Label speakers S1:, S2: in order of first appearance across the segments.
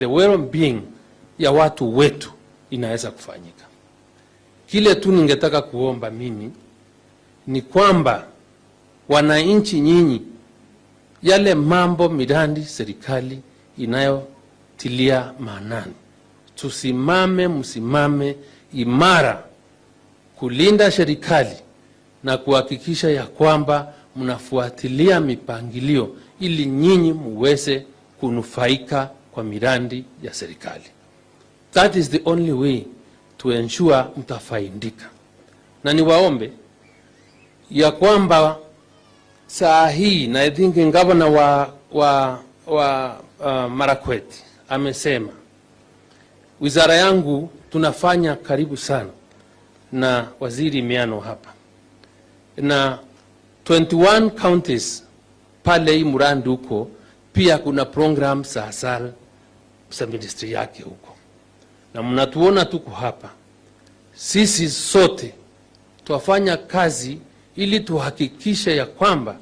S1: The well-being ya watu wetu inaweza kufanyika. Kile tu ningetaka kuomba mimi ni kwamba wananchi nyinyi, yale mambo miradi serikali inayotilia maanani, tusimame, msimame imara kulinda serikali na kuhakikisha ya kwamba mnafuatilia mipangilio ili nyinyi muweze kunufaika kwa miradi ya serikali. That is the only way to ensure mtafaidika, na niwaombe ya kwamba saa hii na I think gavana wa Marakwet amesema wizara yangu tunafanya karibu sana na Waziri Miano hapa na 21 counties pale hii mradi huko pia kuna program za ASAL za ministry yake huko, na mnatuona tuko hapa sisi sote twafanya kazi ili tuhakikishe ya kwamba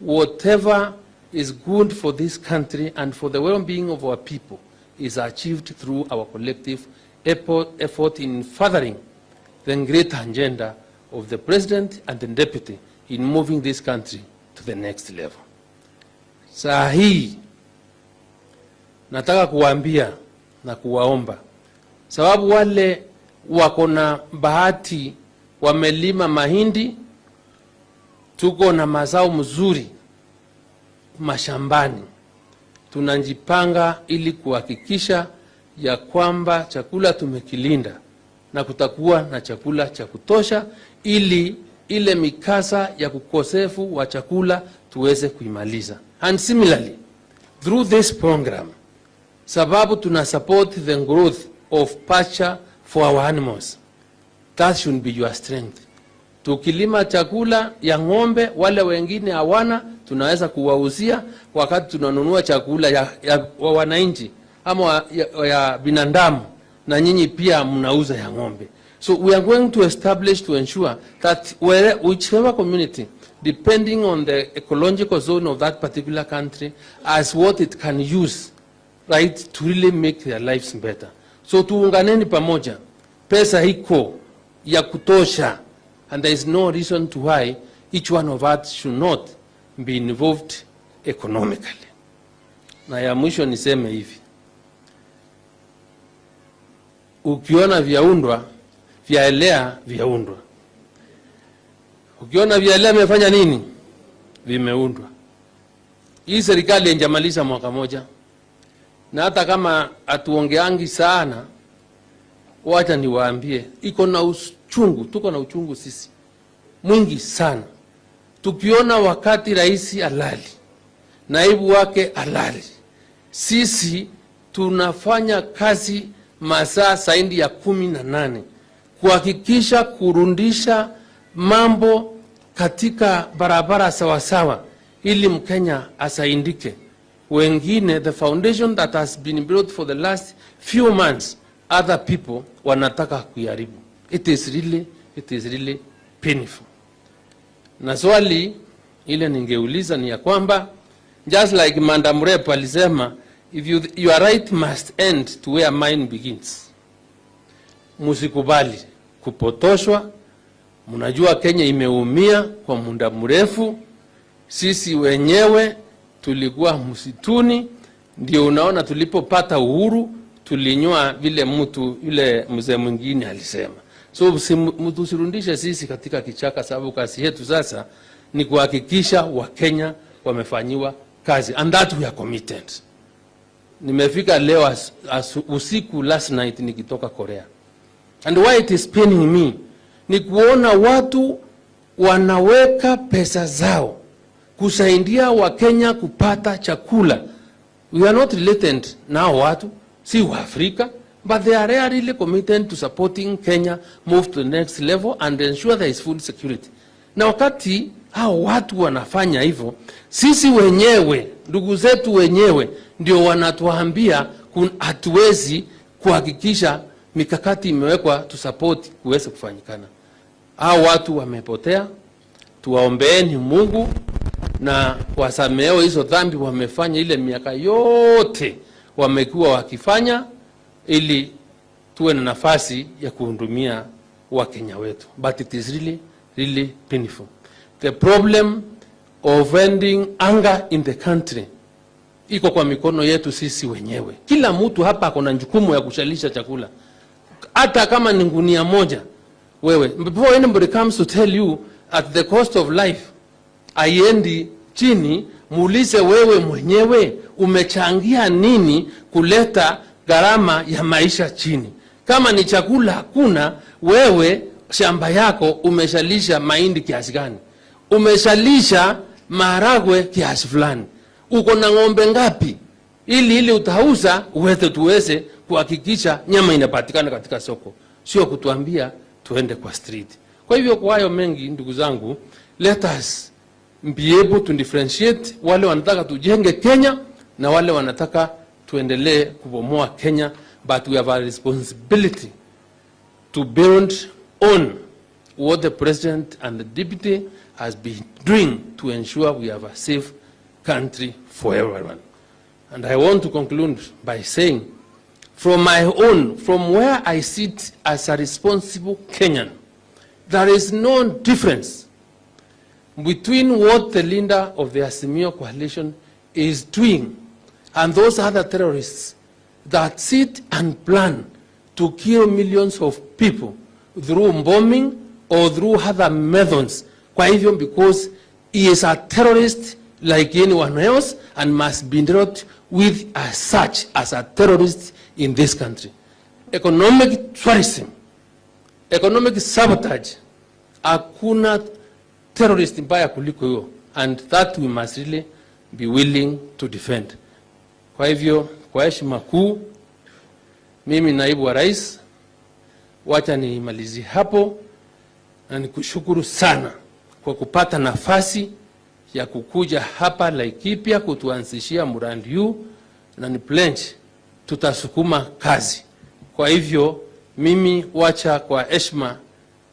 S1: whatever is good for this country and for the well-being of our people is achieved through our collective effort in furthering the great agenda of the President and the Deputy in moving this country to the next level. Saa hii nataka kuwaambia na kuwaomba, sababu wale wako na bahati wamelima mahindi, tuko na mazao mzuri mashambani, tunajipanga ili kuhakikisha ya kwamba chakula tumekilinda na kutakuwa na chakula cha kutosha, ili ile mikasa ya ukosefu wa chakula tuweze kuimaliza. And similarly, through this program, sababu tuna support the growth of pasture for our animals, that should be your strength. Tukilima chakula ya ng'ombe, wale wengine hawana, tunaweza kuwauzia wakati tunanunua chakula ya wa wananchi ama ya binadamu, na nyinyi pia mnauza ya ng'ombe. So we are going to establish to ensure that whichever community, depending on the ecological zone of that particular country, as what it can use, right, to really make their lives better. So tuunganeni pamoja, pesa iko ya kutosha, and there is no reason to why each one of us should not be involved economically. Na ya mwisho niseme hivi, ukiona vyaundwa vyaelea vyaundwa, ukiona vyaelea vimefanya nini, vimeundwa. Hii serikali haijamaliza mwaka moja, na hata kama hatuongeangi sana, wacha niwaambie, iko na uchungu, tuko na uchungu sisi mwingi sana, tukiona wakati rais alali, naibu wake alali, sisi tunafanya kazi masaa zaidi ya 18 kuhakikisha kurudisha mambo katika barabara sawasawa, ili Mkenya asaidike. Wengine, the foundation that has been built for the last few months, other people wanataka kuiharibu. It is really painful. Na swali ile ningeuliza ni ya kwamba just like Madam Rep alisema, if your right must end to where mine begins. Musikubali kupotoshwa. Mnajua Kenya imeumia kwa muda mrefu. Sisi wenyewe tulikuwa msituni, ndio unaona tulipopata uhuru tulinywa vile mtu yule mzee mwingine alisema. So mtusirudishe sisi katika kichaka, sababu kazi yetu sasa ni kuhakikisha Wakenya wamefanyiwa kazi and that we are committed. Nimefika leo usiku last night nikitoka Korea. And why it is paining me ni kuona watu wanaweka pesa zao kusaidia Wakenya kupata chakula. We are not related nao watu, si wa Afrika, but they are really committed to supporting Kenya move to the next level and ensure there is food security. Na wakati hao watu wanafanya hivyo, sisi wenyewe, ndugu zetu wenyewe ndio wanatuambia hatuwezi kuhakikisha mikakati imewekwa to support kuweze kufanyikana. Hao watu wamepotea, tuwaombeeni Mungu na wasamehewe hizo dhambi wamefanya ile miaka yote. wamekuwa wakifanya ili tuwe na nafasi ya kuhudumia Wakenya wetu, but it is really really painful. The problem of ending hunger in the country iko kwa mikono yetu sisi wenyewe. Kila mtu hapa ako na jukumu ya kuzalisha chakula, hata kama ni gunia moja. Wewe, before anybody comes to tell you at the cost of life haiendi chini, muulize wewe mwenyewe umechangia nini kuleta gharama ya maisha chini. Kama ni chakula hakuna, wewe shamba yako umezalisha mahindi kiasi gani? Umezalisha maharagwe kiasi fulani? Uko na ng'ombe ngapi? Ili utauza uweze tuweze kuhakikisha nyama inapatikana katika soko, sio kutuambia tuende kwa street. Kwa hivyo, kwa hayo mengi, ndugu zangu, let us be able to differentiate wale wanataka tujenge Kenya na wale wanataka tuendelee kubomoa Kenya, but we have a responsibility to build on what the president and the deputy has been doing to ensure we have a safe country for everyone. And I want to conclude by saying, from where I sit as a responsible Kenyan, there is no difference between what the leader of the Azimio coalition is doing and those other terrorists that sit and plan to kill millions of people through bombing or through other methods. Kwa hivyo, because he is a terrorist like anyone else and must be dealt with as such, as a terrorist in this country. Economic terrorism, economic sabotage, hakuna terrorist mbaya kuliko hiyo, and that we must really be willing to defend. Kwa hivyo, kwa heshima kuu, mimi naibu wa rais, wacha nimalizie hapo na nikushukuru sana kwa kupata nafasi ya kukuja hapa Laikipia kutuanzishia mradi huu, na ni pledge tutasukuma kazi. Kwa hivyo mimi wacha kwa heshima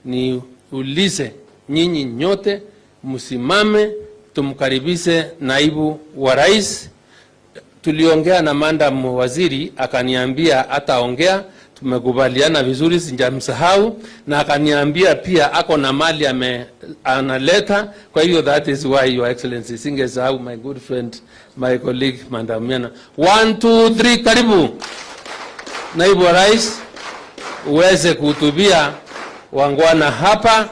S1: niulize nyinyi nyote msimame, tumkaribishe naibu wa rais. Tuliongea na madam waziri akaniambia ataongea, tumekubaliana vizuri, sijamsahau, na akaniambia pia ako na mali analeta. Kwa hivyo that is why, Your Excellency, singesahau my good friend, my colleague, Madam Miana. One, two, three, karibu naibu wa rais uweze kuhutubia waungwana hapa.